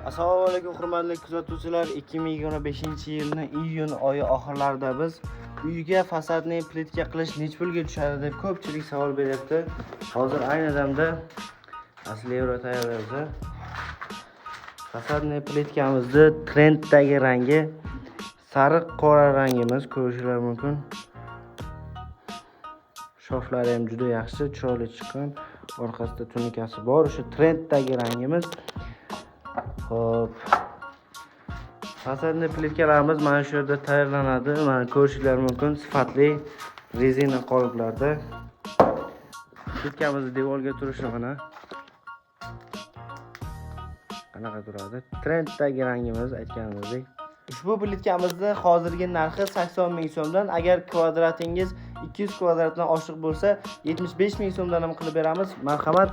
Assalomu alaykum, hurmatli kuzatuvchilar. 2025-yilning iyun oyi oxirlarida biz uyga fasadni plitka qilish necha pulga tushadi deb ko'pchilik savol beryapti. Hozir ayni damda asl yevro tayyorlayapmiz. Fasadni plitkamizni trenddagi rangi sariq qora rangimiz, ko'rishinglar mumkin. Шов lari ham juda yaxshi, chiroyli chiqqan. Orqasida tunikasi bor. O'sha trenddagi rangimiz. Xo'p. Fasadni plitkalarimiz mana shu yerda tayyorlanadi. Mana, ko'rishinglar mumkin, sifatli rezina qoliplarda. Plitkamizni devorga turishi mana. Qanaqa turadi? Trenddagi rangimiz, aytganimizdek. Ushbu plitkamizni hozirgi narxi 80 ming so'mdan, agar kvadratingiz 200 kvadratdan oshiq bo'lsa, 75 ming so'mdan ham qilib beramiz. Marhamat.